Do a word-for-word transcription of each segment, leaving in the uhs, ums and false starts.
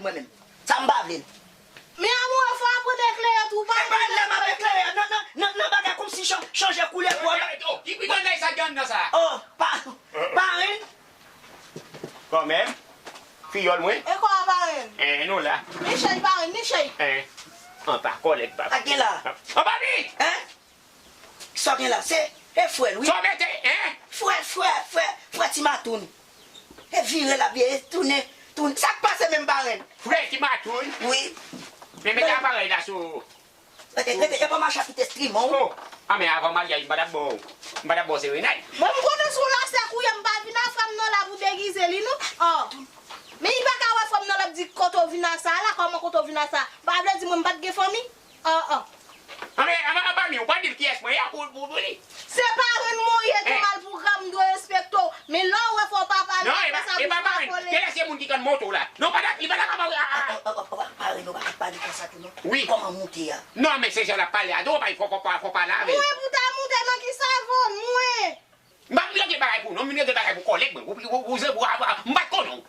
Mwen menm. Sa m pa vle l. Men amoure, fò w aprann eklere tou, pa... E pa lè m ap eklere nan, nan, nan, nan bagay kòmsi chan- chanje koulè po a. Ki pi grann nèg sa ki anndan sa? Oh, pa, parenn. Kanmenm. Fiyòl mwen. E kwa parenn? Eh, nou la. Ni chèy parenn, ni chèy. Eh, an pa kòlèg pa. Sa gen la? An pa mi! Hein? Sa gen la? Se, e frè l, wi. Sa w mete, hein? Frè, frè, frè, frè Ti Matoun. E vire l ap vire, tounen, tounen. Sa k pase menm parenn? Frè Ti Matoun? Wi. Men mete aparèy la sou. E, e, e, e pa mache ak tout enstriman w. Oh. Ah, men avan maryaj, m pa t ap ba w, m pa t ap ba w serenad. Mwen, m konnen se yon lasèk ou ye, m pa vin a frè m nan la pou degize li, non. Oh. Men li pa ka wè frè m nan l ap di kote w vin a sa la, kòman kote w vin a sa. Pa vle di mwen m pa t gen fanmi? Oh, oh. Ah, men, ah, men, ah, pa mi, ou pa di l kiyès mwen ye, pou, pou, pou li. Se parenn mwen ye, tou mal pou gra m dwe respekte w. Men lè w wè fò w pa pale, non, e pa, e pa parenn. Genlè se moun ki konn monte w la. Non, pa ta, li pa ta ka pale, ah, ah, ah. Parenn, ou pa ka pale konsa tou, non. Wi. Kòman moute a? Non, men se jan l ap pale a, non, pa, fò, fò, fò, fò pale avè l. Mwen pou ta moute nan ki sa vo mwen? M pa vin regle bagay pou non, m vin regle bagay pou kòlèg mwen. Ou, ou, ou, ou, ou, m pa t konnen w.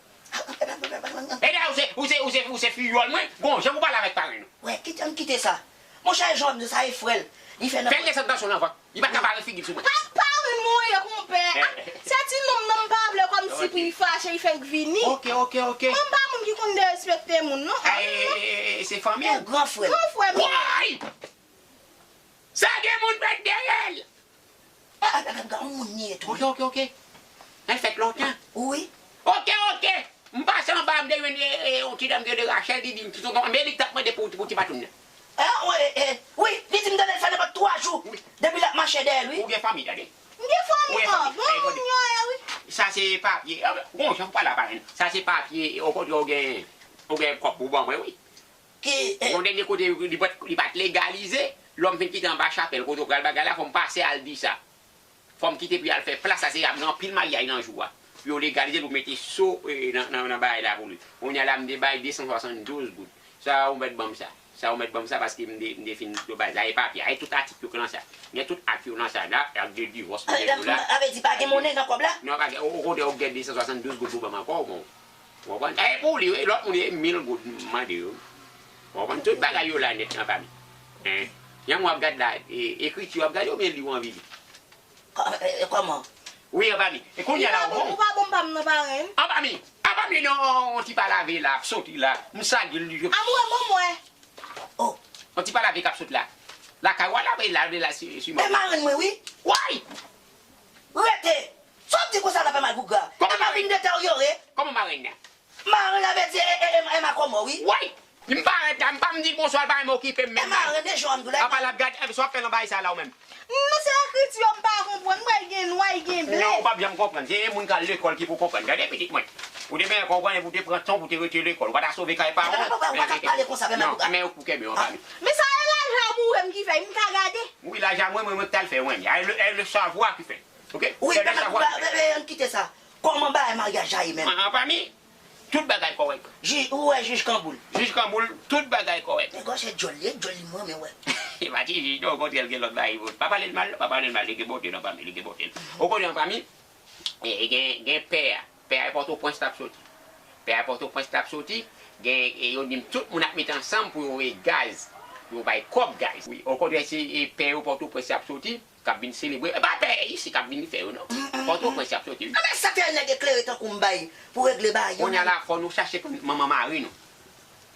E la, ou se, ou se, ou se, ou se fiyòl mwen, gon jan pou pale avèk parenn ou. Wè, kite, ann kite sa. Monchè, e jan w ap di sa, e frè l. Li fè nan... Fè l desann tansyon nan vant. Li pa ka bare figi l sou mwen. Pa, pa ri mwen ye, konpè. Ah, se ti nonm nan m pa vle kòmsi pou li fache, li fenk vini. Ok, ok, ok. Mwen m pa moun ki konn derespekte moun, non. Ah, e, e, e, e, se fanmi w? Gran frè m. Gran frè m. Woy! Sa gen moun mèt dèyè l! Ah, ah, ah, ah, yon moun li ye tou. Ok, ok, ok. Sa fèt lontan. Wi. Ok, ok. M pase anba, m te jwenn, e, e, yon ti dam ki rele Rachel, li di m, ti tonton, men li k t ap mande pou, pou ti Matoun nan. Ah, wi, e, e, wi, li di m tande l fè nenpòt twa jou. Wi. Depi l ap mache dèyè l, wi. Ou gen fanmi, tande? M gen fanmi, oh, bon moun yo ye, wi. Sa se papye. Ah, bon, jan w pale a parenn. Sa se papye, okontrè, ou gen, ou gen kòb pou ban mwen, wi. Ki, e, yon dènye kote, li pa t, li pa t legalize, lè m fin kite anba chapèl, kote w pral bagay la, fò m pase al di sa. Fò m kite pou y al fè plas la, se ap gen anpil maryaj nan jou a. Pou yo legalize, pou mete so, e, nan, nan, nan bagay la pou li. Kounye a la, m te bay de san swasanndouz goud. Sa ou mèt ban m sa. Sa ou mèt ban m sa, paske m te, m te fin, yo bay, sa e papye, a, e tout atik yo k nan sa. Gen tout ak yo nan sa la, ak de divòs, m te di w la. Sa vle di pa gen monnen nan kòb la? Non, pa gen, o, okontrè, ou gen de san swasanndouz goud pou ban m ankò, bon. Ou konprann? E pou li, wi, lòt moun, e mil goud, m mande yo. Ou konprann? Tout bagay yo la nèt nan pa mi. Hein? Jan w ap gad la, e, ekriti w ap gade oubyen li w anvi li? Kò-, e, e, kòman? Wi, an pa mi. E kounye a la, ou bon? Ou pa bon pa m nan parenn. An pa mi. An pa mi, non, on ti pa lave la, ap soti la. M sagi l, li... Amoure, bon mwen. Oh. On ti pa lave k ap sot la. Lakay ou a lave, lave la, si, si... E marenn mwen, wi. Woy! Rete! Sa w ap di konsa la fè mal pou gra. Kòman marenn? E pa vin deteryore. Kòman marenn nan? Marenn la vle di e, e, e, e makomò, wi. Woy! M pa ret la, m pa m di l bonswa, l pa menm okipe m menm. E marenn, e jan m di w la. Apa l ap gade, e, sa w ap fè nan bagay sa la ou menm? Non, se ekriti yo m pa konprann. M wè l gen nwa, l gen ble. Non, ou p ap janm konprann. Se moun k al lekòl ki pou konprann. Gade pitit mwen. Ou te benyen konprann epi w te pran tan pou w te rete lekòl. Ou pa ta sove kay paran w. Ou pa ka pale konsa, men... Non, men ou kenbe w pa mi. Men sa e lajan amoure m ki fè, m ka gade. Wi, lajan mwen, mwen, mwen k t al fè, mwen. E le, e le savwa ki fè. Ok? Wi, men, men, men, ann kite sa. Kòman bagay maryaj la ye menm? An, an pa mi. Tout bagay kòrèk. Jij, ou wè jij Kanboul? Jij Kanboul, tout bagay kòrèk. Nèg la se djòl li, djòl li m renmen wè. E pa ti jij non, okontrè l gen lòt bagay pou... Pa pale l mal, pa pale l mal, li gen bote nan fanmi, li gen bote. Okontrè nan fanmi, e, e gen, gen pè a. Pè a e Pòtoprens t ap soti. Pè a e Pòtoprens t ap soti, gen, e yo di m tout moun ap met ansanm pou yo voye gaz, pou yo bay kòb gaz. Wi, okontrè se, e, pè yo Pòtoprens t ap soti. K ap vin selebre. E pa pè isi k ap vin fè yo, non. Pòtoprens y ap soti, wi. A, men sa fè nèg eklere tankou m bay pou regle bagay yo. Kounye a la, fò nou chache pou manman mari nou.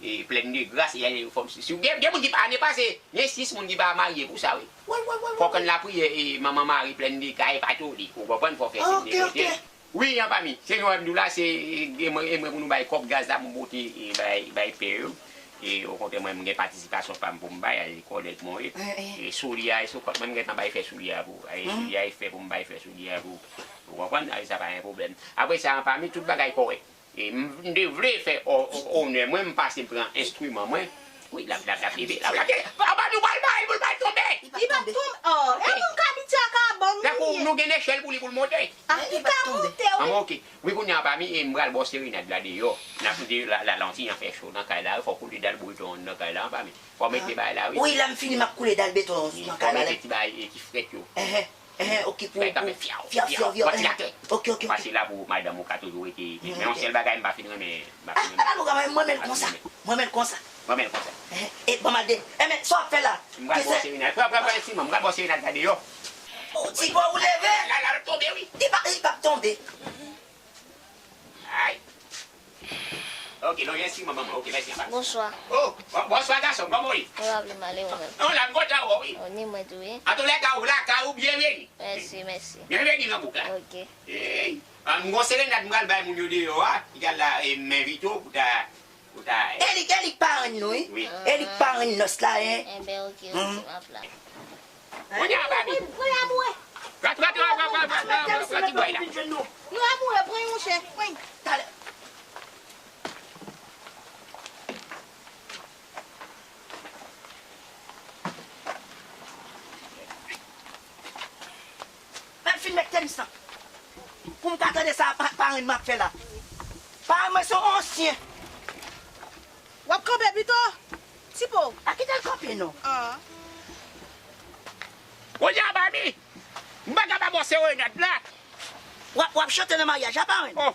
E, Plèn de Gras, e, fò, si, si, gen, gen moun ki pa, ane pase, gen sis moun ki pa marye pou sa, wi. Fò w konn lapriyè, e, manman mari, Plèn de Gras, e pa tou li. Ou konprann, fò w fè siy de kote. Wi, an pa mi. Se jan w wè m di w la, se, e, e mwen, e mwen pou nou bay kòb gaz la, pou m pote, e, bay, bay pè yo. E, okontrè, mwen, mwen gen patisipasyon pa m pou m bay, e, kòlèg mwen, wi. E, soulye a, e sou kont mwen, m gentan bay fè soulye a pou, e, soulye a, e fè pou m bay fè soulye a pou, ou konprann? E, sa pa gen pwoblèm. Apre sa, an pa mi, tout bagay kòrèk. E, m, m te vle fè o, o, onè mwen, m pase m pran enstriman mwen. Wi, l ap, l ap, l ap leve, l ap, l ap, an pa mi, w pral bay, pou l pa tonbe. Li p ap tonbe. Oh, e moun k abitye ak kabann li ye. Tankou nou gen nechèl pou li, pou l monte. Ah, li ka monte, wi. An, ok. Wi, kounye a, an pa mi, e m pral ba w serenad la deyò. N ap koute la, la, la, yon ti jan fè cho nan kay la, wi, fò w koule dal beton nan kay la, an pa mi. Fò w mete bagay la, wi. Wi, lè m fini, m ap koule dal beton nan kay la. Fò w mete ti bagay, e, ki frèt yo. Enhen. Ehe, ok, pou, pou fyaw, fyaw, fyaw, fyantilatè. Ok, ok, ok. Pase la pou madanm ou ka toujou rete. Men yon sèl bagay m pa fin renmen, m pa fin renmen. Ala nou ka mwen renmen l konsa. Mwen renmen l konsa. Mwen renmen l konsa. Ehe, e ban m al de. Enben, sa w ap fè la? M pral ba w serenad. Pran, pran, pran enstriman, m pral ba w serenad la deyò. Oh, Tipo, ou leve? La, la, l ap tonbe, wi. Li pa, li p ap tonbe. Ay. Ok, non, gen enstriman manman. Ok, mèsi anpil. Bonswa. Oh, bon- bonswa gason, kòman w ye? Mwen pa vle male ou menm. Non, la m kontan wè w, wi. Oh, ni mwen tou, wi. Antoulèka, ou lakay ou, byenveni. Mèsi, mèsi. Byenveni nan bouk la. Ok. Ey, ah, m gon serenad m pral bay moun yo deyò a, ki pral la, e, m envite w pou ta, pou ta, e. Elik, Elik parenn nou, wi. Wi. Elik parenn nòs la, en. Enben, ok, ok, m ap la. Kounye a, Babi. Pran lamoure. Pran, pran, pran ti bway la. Nou lamoure, pran yon chè. Pran. Talè. Mwen fin met tenis lan. Pou m ka tande sa pa- parenn m ap fè la. Parenn mwen se yon ansyen. W ap kanpe pito? Tipo. A kite l kanpe non. Ah. Kounye a, Babi, m pa ka ba w serenad la. W ap, w ap chante nan maryaj la, parenn? Oh,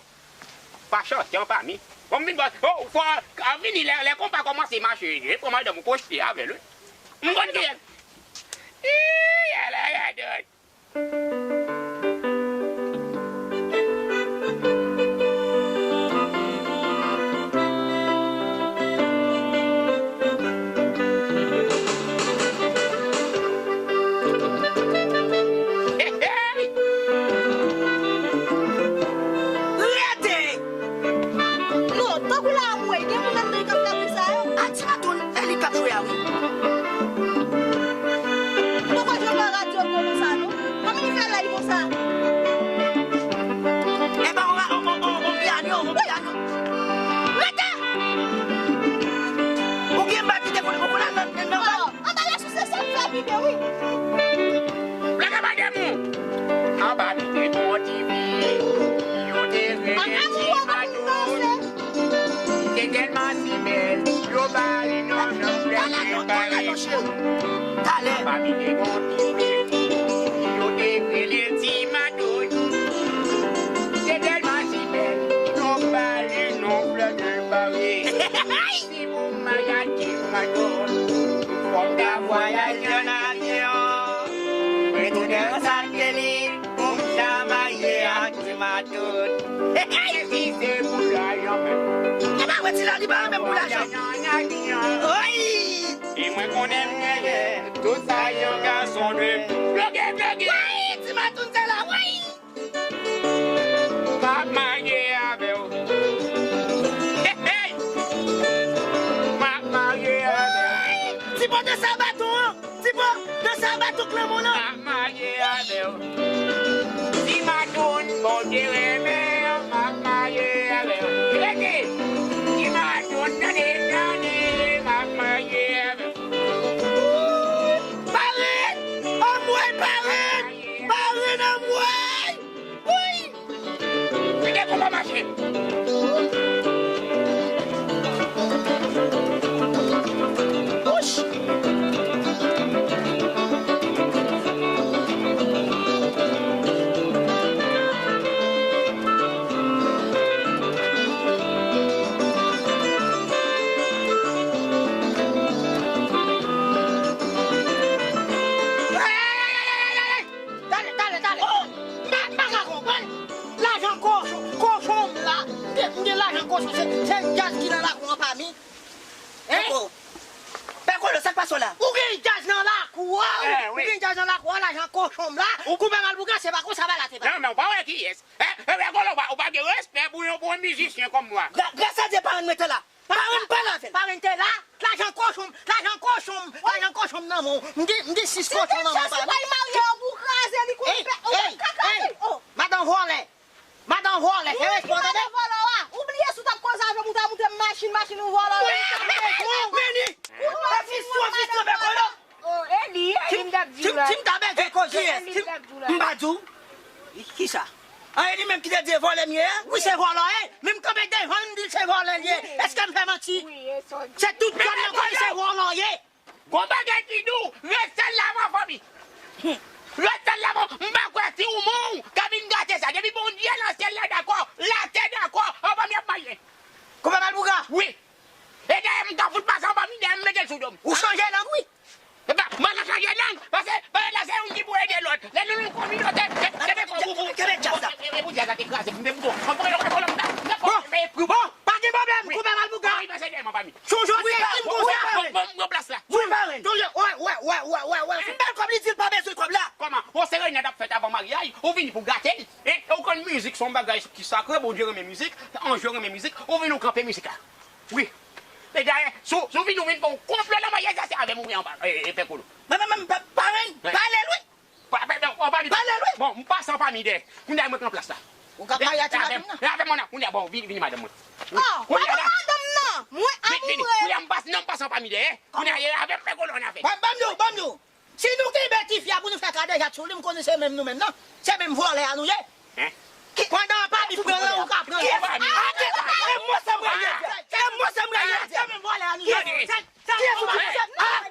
pa chante an pami. Bon, m vin ba, oh, fò, a vini lè, lè konpa kòmanse mache, je pran madanm ou kochte avè l, wi. M konn ki. Ii, ala radòt. Rete! Non, tankou la anmwey, gen moun anndan k ap fè bri sa yo. A, ti matoun, e li k ap jwe a wi. Poko jwe nan radyo konsa non. Kòman li fè lay konsa? E pa on, on, on, on, on pyano, on pyano. Rete! Ou gen bal ki te koule, ou koule nan, nan, nan bal? Oh, anba la sou se sa m fè pi byen, wi. Blaga pa de mou. Anba mi te gon ti fi, yo te rele Ti Mato. Li te tèlman si bèl, yo ba li non nan flè de Pari. Talè. Anba mi te gon ti fi, yo te rele Ti Mato. Li te tèlman si bèl, yo ba li non flè de Pari. Si pou m maryaj Ti Mato, fò m ta vwayaje an avyon. Retounen an Satelit, pou m ta marye ak Ti Mato. Si se pou lajan menm. E pa vre, ti la, li pa renmen pou lajan. An avyon. Oy! E mwen konnen m genyen tout sa yon gason dwe. Bloge, bloge! Woy! Ti Matoun se la, woy! M ap marye avè w. Hey, hey! M ap marye avè w. Ti pòtè sa baton an! Ti pòtè sa baton klanmon an! M ap marye avè w. Ti Matoun, Bondye renmen w, m ap marye avè w. Rete! Ti Matoun, tande, tande, m ap marye avè w. Parenn! Anmwey, parenn! Parenn anmwey! Woy! Kite konpa mache! Wouch! Talè, talè, talè. Oh, m pa, m pa ka konprann. Lajan kochon, kochon m la. M gen, m gen lajan kochon, se, se djaz ki nan lakou an pa mi. Hein? Peko. Peko, sa k pase w la? Ou gen djaz nan lakou an, wi. Eh, wi. Ou gen djaz nan lakou an, lajan kochon m la. Ou koupe m al boukache, pa konsa bagay la te pa. Non, men ou pa wè kiyès. Eh, eh, Peko, ou pa, ou pa gen respè pou yon, pou yon mizisyen kòm mwen. Gra-, gras a Dye, parenn mwen te la. Parenn pa lavel. Parenn te la, lajan kochon, lajan kochon, lajan kochon nan men w. M gen, m gen sis kochon nan men w, pa nou. Si w pa marye, w pou kraze li, kou w pè, w kaka li. Oh. Madan vòlè. Madan vòlè, fè respè w, tande? Ou bliye si w t ap koze avè m, ou ta montre m machin, machin ou vòlè. Meni! Ou pa fi sou, fi sou, bèkolo. Oh, e li, e li m t ap di w la. Ti m ta bègè koze, kiyès? M pa di w. Kisa? An, e li menm ki te di e vòlè m ye a? Wi, se vòlè w ye. Men m kanpe devan l, m di l se vòlè l ye. Èske m fè manti? Wi, e sa w di. Se tout zòn nan konnen se vòlè w ye. Gon bagay ki di w, ret sèl la avan fanmi. Rete la, bon, m pa kwè ti ou moun ka vin gate sa. Depi Bondye nan syèl la dakò, latè dakò, anba m y ap marye. Koupe Malpougra. Wi. E dayè, m ka fout pase anba m, dayè, m mete l sou do m. Ou chanje lang, wi. E pa, mwen ka chanje lang, paske, paske la se youn ki pou ede lòt. Lè nou, nou kominote, se, se de kò pou, pou, kenbe djaz la. E, e, pou djaz la te kraze, m te bouton. Bon, bon, pa gen pwoblèm, Koupe Malpougra. Wi, paske dayè, anba m. Sonje w te di m konsa. Bon, bon, bon, plas la. Wi, parenn. Sonje, wè, wè, wè. Yon bèl kòb, li di l pa bezwen kòb la. Kòman? Yon serenad ap fèt avan maryaj, ou vini pou gate l. E, ou konn mizik se yon bagay ki sakre, Bondye renmen mizik, anj yo renmen mizik, ou vini ou kanpe mizik la. Wi. E dayè, si w, si w vini ou vin fè yon konplo nan maryaj la, se avè m ou gen anba, e, e, pè Kolo. Men, men, men, pa, parenn, pale l wi. Pa, pa, non, anba li. Pale l wi. Bon, m pase anba li dèyè. Kounye a mwen pran plas la. Ou ka marye a ti madanm nan. E avè m, mwen la, kounye a, bon, vini, vini madanm mwen. Oh, pa pou madanm nan. Mwen amoure. Kounye a m pase, non, m pase anba li dèyè. Kounye a, e avè m pè Kolo an afè. Ban, ban m di w, ban m di w. Si nou kenbe tifi a pou nou fè kadejak sou li, m konnen se menm nou menm nan. Se menm vòlè a nou ye. Pandan anba li pran lan, ou ka pran lan. Anba li. E mwen se mwen ye. E mwen se mwen ye. Se menm vòlè a nou ye. Kiyès ou ki vòlè? Kiyès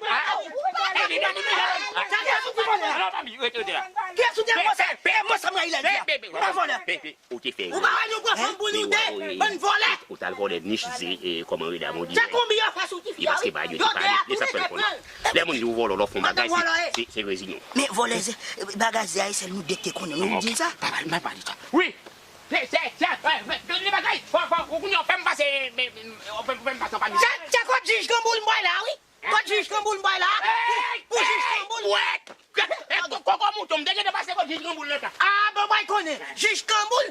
ou ki vòlè? Kiyès ou te vòlè? E mwen se mwen ye. Ou pa vòlè. Ou te fè erè. Ou pa wè nou pran fanm pou nou de, bann vòlè. Ou t al vòlè nich ze, e, kòman rele a, Bondye. Se konbyen yo fè sou tifi a, wi. E paske pa yo te pale, e sa k fè l konnen. Lè moun di ou vòlè, lè w fè yon bagay, se, se, se rezilyon. Men vòlè, se, bagay ze a, e sèl nou de k te konnen, wi, ou di l sa? Pa pale, pa pale sa. Wi. Se, se, se, e, men, men, men, bagay, fò, fò, ou konnen w fè m pase, men, men, w fè, w fè m pase anba li. Se, se kòb jij Kanboul m bay la, wi. Kot jij Kanboul m bay la? Pou, pou jij Kanboul. Hey! Koko mouton, m te gentan pase kot jij Kanboul lontan. A, bon, mwen konnen. Jij Kanboul,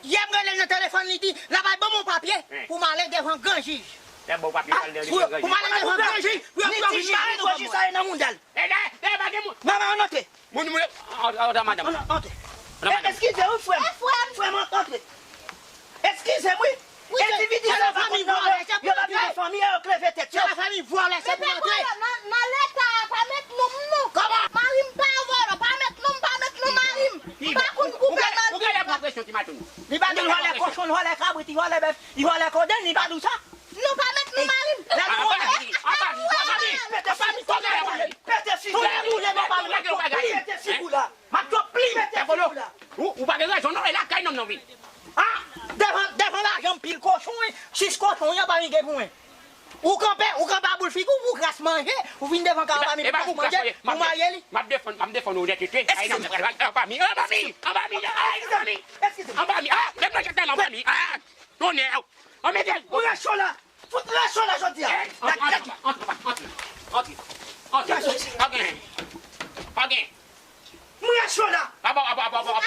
yè m rele l nan telefòn, li di, l ap al ban m yon papye pou m ale devan gran jij. Pou m ale devan gran jij. Li di, li di, mari nou, gran jij sa e nan mounda l. E dayè, dayè, pa gen moun. Manman, antre. Moun, moun, antre, antre, madanm. Antre. Eskize wi, frè m. Frè m, antre. Eskize m, wi. Endividi sa yo pa konn nan ran, yo pa vin nan fanmi, yo kleve tèt yo. Se pa fanmi vòlè, se pou antre. Nan, nan leta a, pa met non m non. Kòman? Mari m pa vòlè, pa met non m, pa met non mari m. M pa konn koupe nan. Li pa gen vòlè kochon, vòlè kabrit, vòlè bèf, vòlè kodenn, li pa di w sa. Non, pa met non mari m. Lè nou anba li, anba li, anba li. Pete figi w. Pete figi w. Pete figi w. Pete figi w la. M ap twòp plim. Pete figi w la. Ou, ou pa gen rezon non, e lakay nonm nan vin. A, devan, devan lajan m pil kochon, wi. Sis kochon, wi, anba mi gen pou mwen. Ou kanpe, ou kanpe a boul figi w, ou kras manje, ou vin devan kay anba mi pou kras manje, ou marye li. M ap defann, m ap defann onètete. Eskize m. Anba mi, anba mi, anba mi, anba mi. Eskize m. Anba mi, a, lè m nan jantan, anba mi, a. Tonnè! Anmède l! Ou rache w la! Fout rache w la jodi a! Antre, antre, antre, antre, antre, antre. Pa gen, pa gen. Ou rache w la! Aba, aba, aba, aba, aba, aba.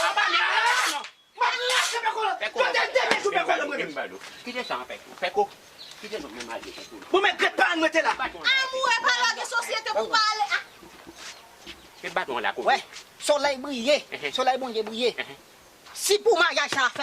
Aba, men, a, non. M ap rache pèkolo! Pèkolo. Yo te dènye jou pèkolo mwen menm. Kite sa, pèkolo. Pèkolo. Kite non, men malye pèkolo. Bon, men gret pa mwen te la. Amoure pa lage sosyete pou pale. A. Met baton an la kote. Wè, solèy briye. Solèy Bondye briye. Si pou maryaj sa fèt,